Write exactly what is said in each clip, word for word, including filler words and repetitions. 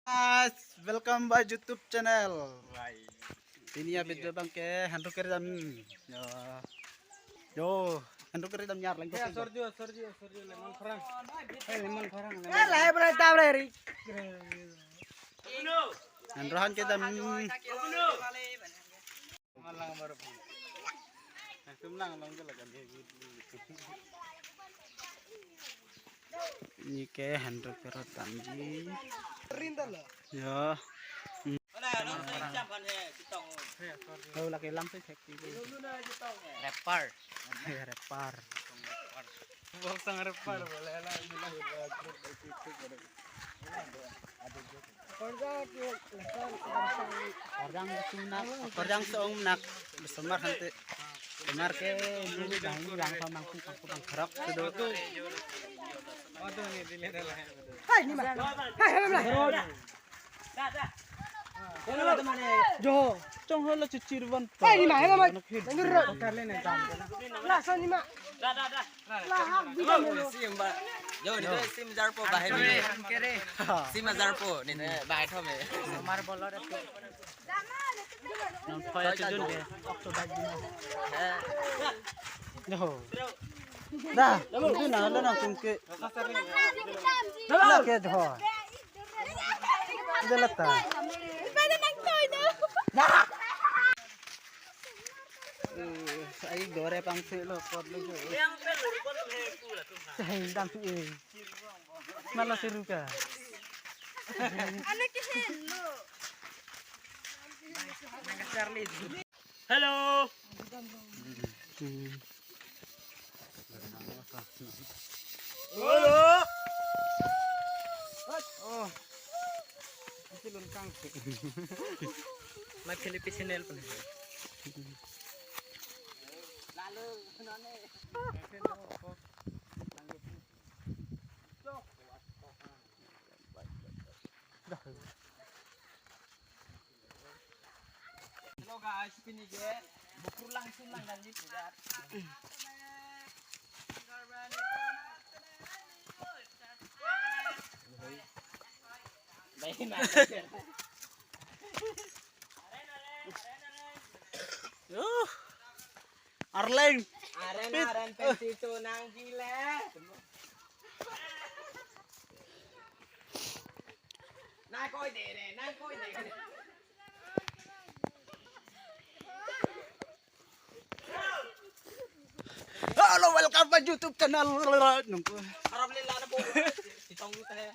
Guys, welcome back YouTube channel. Pini a video abang ke hendru kere dam. Yo. Yo, hendru kere dam nyar lang. Hey, sorju, sorju, sorju, lemon pharang. Hey, lemon pharang, lemon. Eh, lahai berai ta berai ri. Hendru han ke dam. Malang baru. Tum lang long ke lagan. Neke hendru kere damji. Rinda lo. Ya. Lo lagi lam sih cek. Rapper. Ya, rapper. Boksang rapper boleh lah, bilang rapper. Korjang sunak, korjang sunak, besomar nanti. Semar ke, ini bang, ini bang, pamang, pamang, pamang, kerok, sudah. Hai, ini mah. Hai, hai, hai. Jo, chong holo chichir van. Hai, ini mah, hai, ini mah. Ini ro. Laso ini mah. Lahap di kami lo. Sim ba. Jo, ni to sim jar po bahai ni. Sim jar po ni, bahai thom e. Mar bolor. Non thoya chujun ke. Jo. Da, tu na lo na tum ke. La ke jo. Ida lata. Pada nang toy na. Eh, ai dore pangsi lo, pot lo jo. Sai dam si eh. Malah seru ka. Anak ke hello. Hello. Hmm. Hello. Oh. Isi lun kang. Mai Philippine channel pun. Lalu none. Hello guys, pini ke bukur langsung lang dan di pusat. Baik, nah. Uh, Arleng. Aren, aren pensi tunang gile. Nang koi de re, nang koi de re. Hello, welcome back YouTube channel. Nungku. Harap lila na po. Sitong lu teh.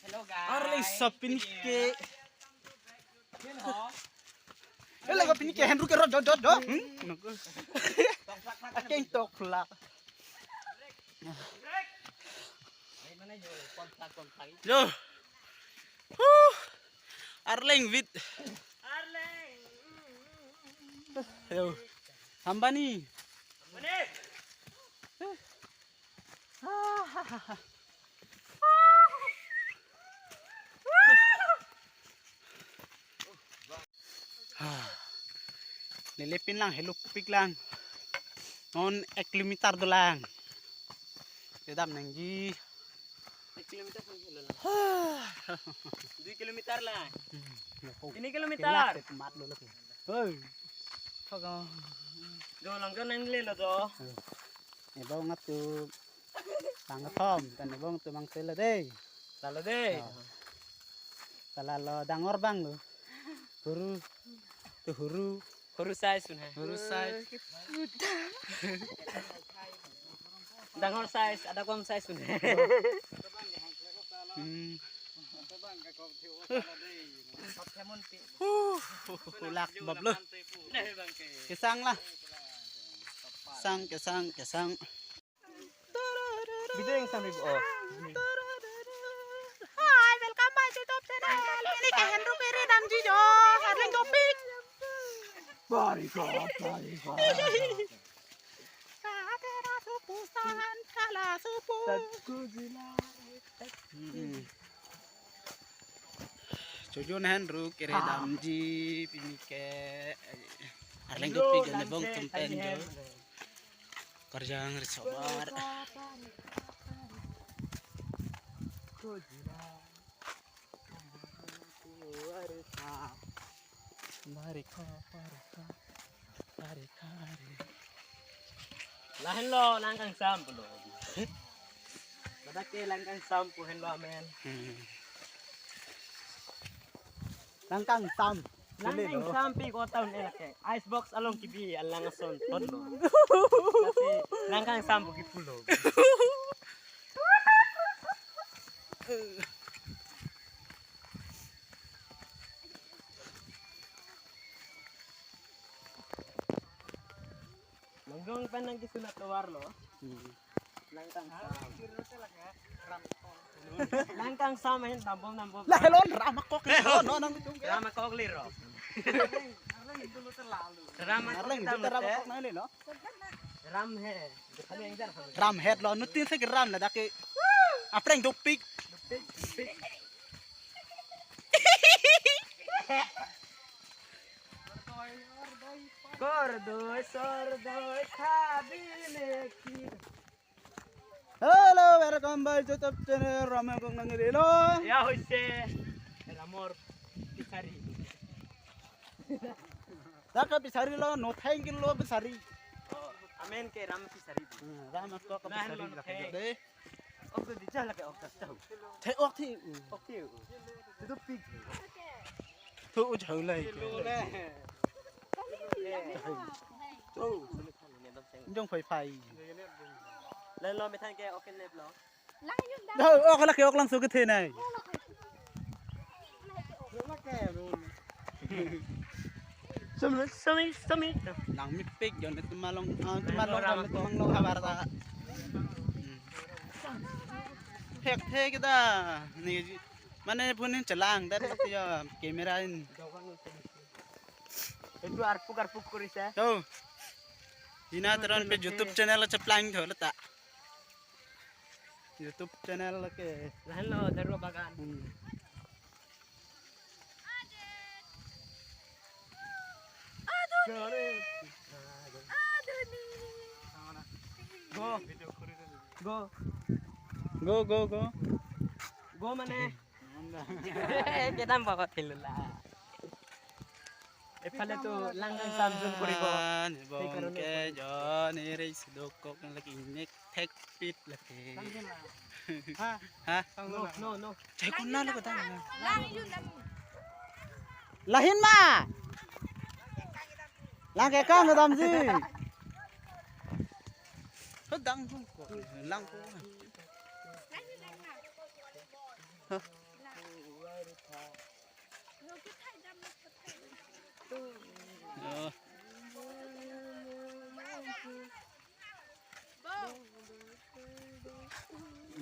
Hello guys. Arleng sapin ke. Yun ho. Hello, kapin ke hendru kere dot dot dot. Hmm? Nungku. Akeng tok la. Yo. Huh. Arleng with. Arleng. Yo. Hambani. Mane. Lele pin lang, helupik lang. Non ek kilometer dolang. Kedam nangji. Ek kilometer pun helo lang. Dui kilometer lang. Hmm, loko. Tini kilometer. Kelat, mat lo lagi. Hoi. Thok. Do lang jo nang le lo jo. Ebong atu. Tang thom, tan ebong tu mang tela dei. Lalo dei. Oh. Kalalo dangor bang lo. Huru. Tu huru. Huru size un hai. Huru size. Dangor size, ada kom size un hai. Hmm. Huh, hulak bab lo. Kesang lah. Sang, kesang, kesang. Video yang sambil, oh. Hi, welcome back to YouTube channel. Pini ke hendru kere damji jo. Arleng topik. Bari ko, bari ko. Sa tera supu san, kala supu. Tatku jila. Hmm. Chojun hendru kere damji pini ke. Arleng topik jo, ne bong tum pen jo. Korjang risobar. Marikha, marikha, marikha, marikha. Lahenlo, lang kangsam pulo. Ladak ke lang kangsam pu henlo amen. Hmm. Lang kangsam. Lang kangsam pi ko town eh lake. Ice box along kibi alang ason tonlo. Kasi lang kangsam pu kipulo. Longjong pen nangkesunat tovar lo. Hmm. Lang kangsam. Lang kangsam ahin dambom dambom. Lahelo ram akok lo, no, nang bitung ke. Ram akok liro. Ram akok. Arleng dam itu ram akok nang lelo. Ram he. Ram het lo, nutin se ram ladak ke. Apreng dopik. Kordoi, sordoi, kabine ki. Hello, welcome back YouTube channel Ram Akok nang lelo. Ya hoise. Ramor pisari. Dak ke pisari lo, no thank you lo pisari. Oh, amen ke Ram pisari. Hmm, Ram Akok ke pisari lo, no lake thank. Dei. Ok, di jah lake ok, jah. The ok thi. Ok thi. Itu pig. Thu u jhau lai ke. Kilo le. Thu. Jong phai phai. Lahenlo methang ke ok nep lo. Dah, ok lake ok langso kethe nai. Sumi, sumi, sumi. Nang mepik jon itu malong, ah, itu malong jon itu malong habar ta. Hmm. Thek thek kita. Ni, mane phone in chelang, dari itu ya camera in. Itu arpuk arpuk kuris ya. Tuh. Dina teron pe YouTube channel cheplang tho leta. YouTube channel ke. Lahenlo, daru bagan. Hmm. Go. Go. Go, go, go. Go mane. Kedam bakot hilula. Ephale to lang kangsam jun koribo. Ah, ni bong ke jon ere sidok kok lagi nek thek pit lagi. Ha? Ha? No, no, no. Chai kunna lo kata. Lang yun lang. Lahin ma. Lang ke kang kedam si. Kedang ko. Lang ko. Oh.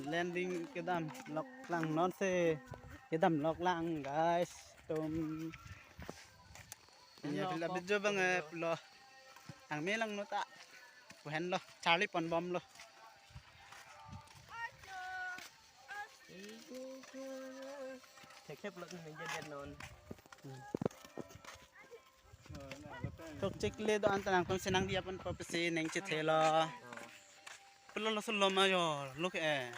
Landing kedam lok lang non se kedam lok lang guys tum. Ya pila video bang eh lo ang me lang nota. Kuhen lo Charlie pon bom lo. Thekhep lo neng jedet non. Tok chek le do anta nangtum senang dia pon po pesi neng chethe lo. Pelo lo solo ma yo lo ke.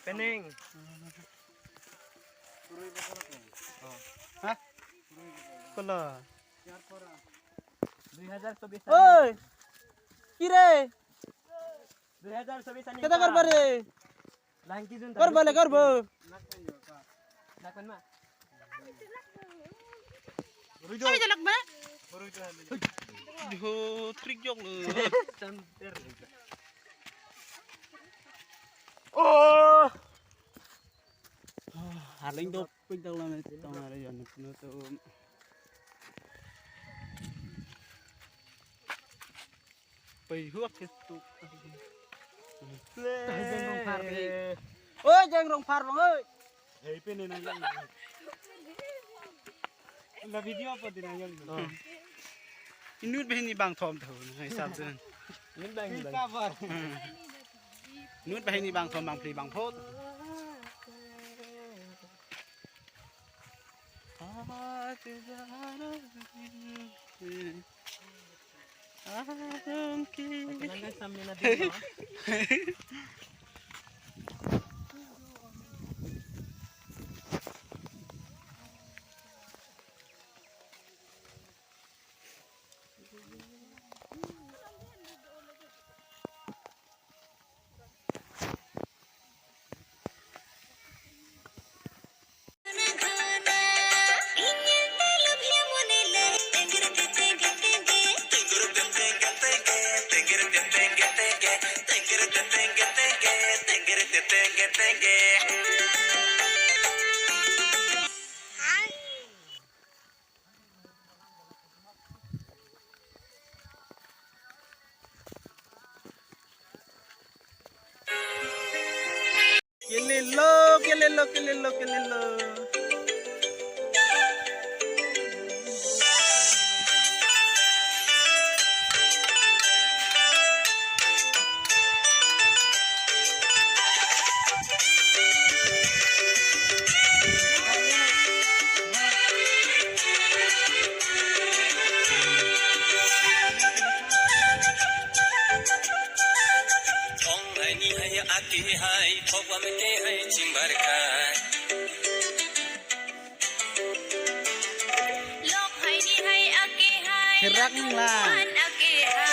Peneng. Ha? Pelo. Dui hajar chobis. Oi. Kire. Dui hajar chobis ani. Kata karbare. Langki jun. Karbale karbo. Lakon ma. Kami jalak ba? Jo trik jok. Chanter. Oh. Harling dopik dak lam tong are jon no to. Pai huak ke tu. Jeng Rongphar ke. Oi, Jeng Rongphar bang oi. Hei pe ne nang. La video apa di nang. Oh. Inut bahini bang thom tho na hisab dun. Inut bang bang. Kabar. Inut bahini bang thom bang phli bang phot. Adon ki. Kenangan sambil na dito. Kelelo, kelelo, kelelo, kelelo. Ong hai ni hai ake hai, thok bam ke hai chingbar kai. Lok hai ni hai ake hai, herak nang la. An ake hai.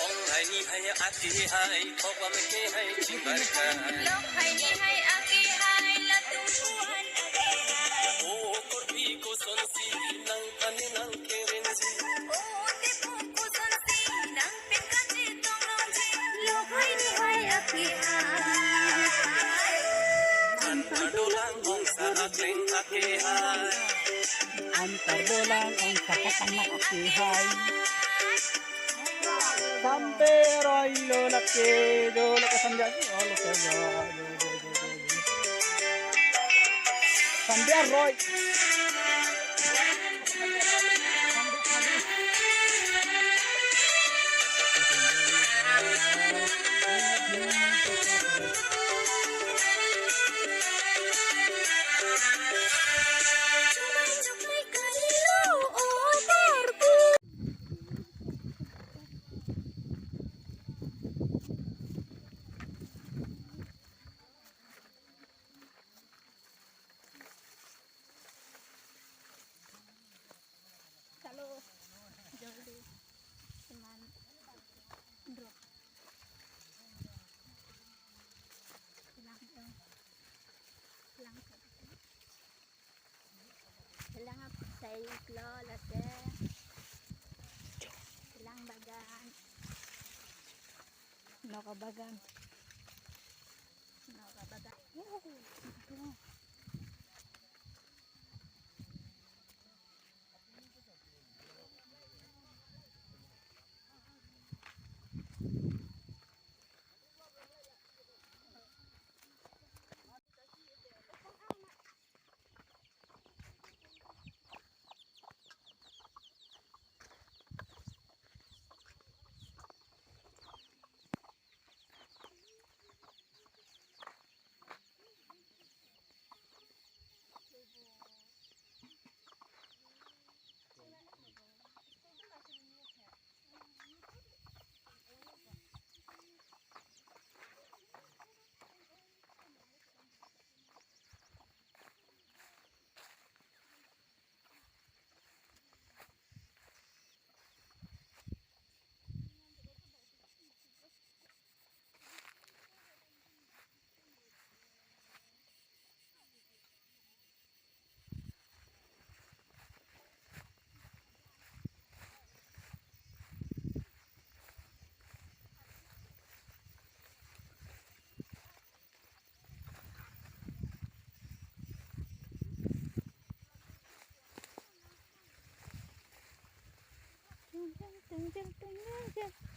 Ong hai ni hai ake hai, thok bam ke hai chingbar kai. Lok hai ni hai ake hai, latum puan ake hai. O korpi kosonsi nang ane nang kerensi. O tepu kosonsi nang pengkaji tonglongji. Lok hai ni hai ake hai. Antar dolang ong sahak leng ake hai. Antar dolang ong sahak leng ake hai. Sampai roi lo lake, jo lake sampai, oh, lake, jo, jo, jo, jo, jo, jo. Sampai roi. Chalo, jaldi, seman, drop. Lang, lang. Lang ap sai klo lase. Lang bagan. Noka bagan. Noka bagan.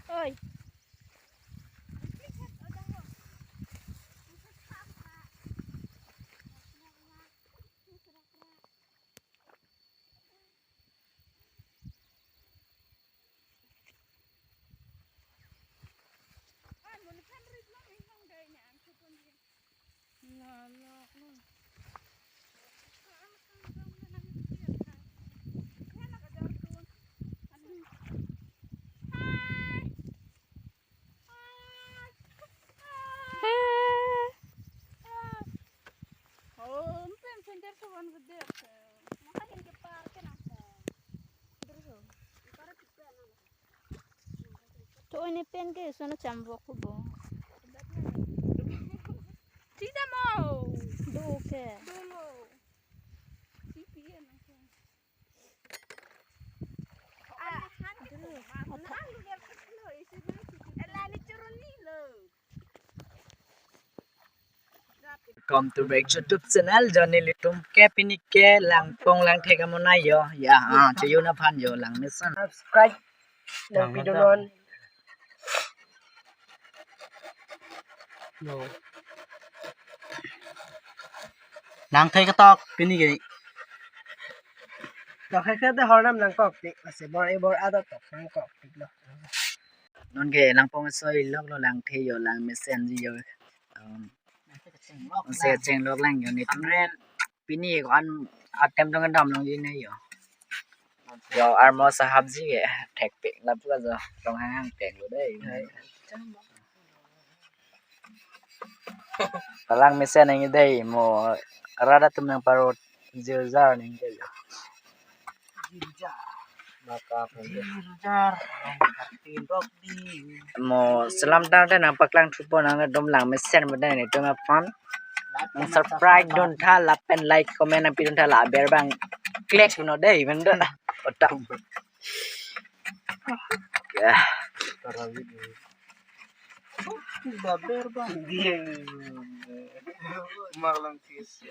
Oi. Oh, pen center ke wan gede. Maka hin ke park ke nang. Terus. To ini pen ke sono chambok ko bo. Tidak mau. Do ke. Dulu. Pipi ya nang. Ah, han Welcome to back YouTube channel, jo nelitum ke pini ke Langpong Langthe kamonai jo. Ya, ah, cheyo na phan jo, langmesen. Subscribe nang video non. Yo. Langthe ketok pini ke. Tok hai ke de hornam nangkok tik, ase bor e bor ada tok nangkok tik lo. Non ke Langpong soi lok lo, Langthe jo, langmesen ji jo. Um, se chenglok lang jo nelitum. Pini ko an atem tong dam long ji ne jo. Jo armo sahab ji ke thek pek lapu jo long hang hang pek lo dei. Kalang mesen nang dei, mo rat atum nang parot jirjar nang dei jo. Jirjar. Maka jirjar. Tin rok di. Mo selam tar te nang paklang thupo nang dom langmesen mo dei nelitum aphan. Nang subscribe dun tha lapen like comment nang pidun tha la aber bang klik no dei men do. Otak. Ya. Tarawih. Baber bang. Dia. Marlang kis.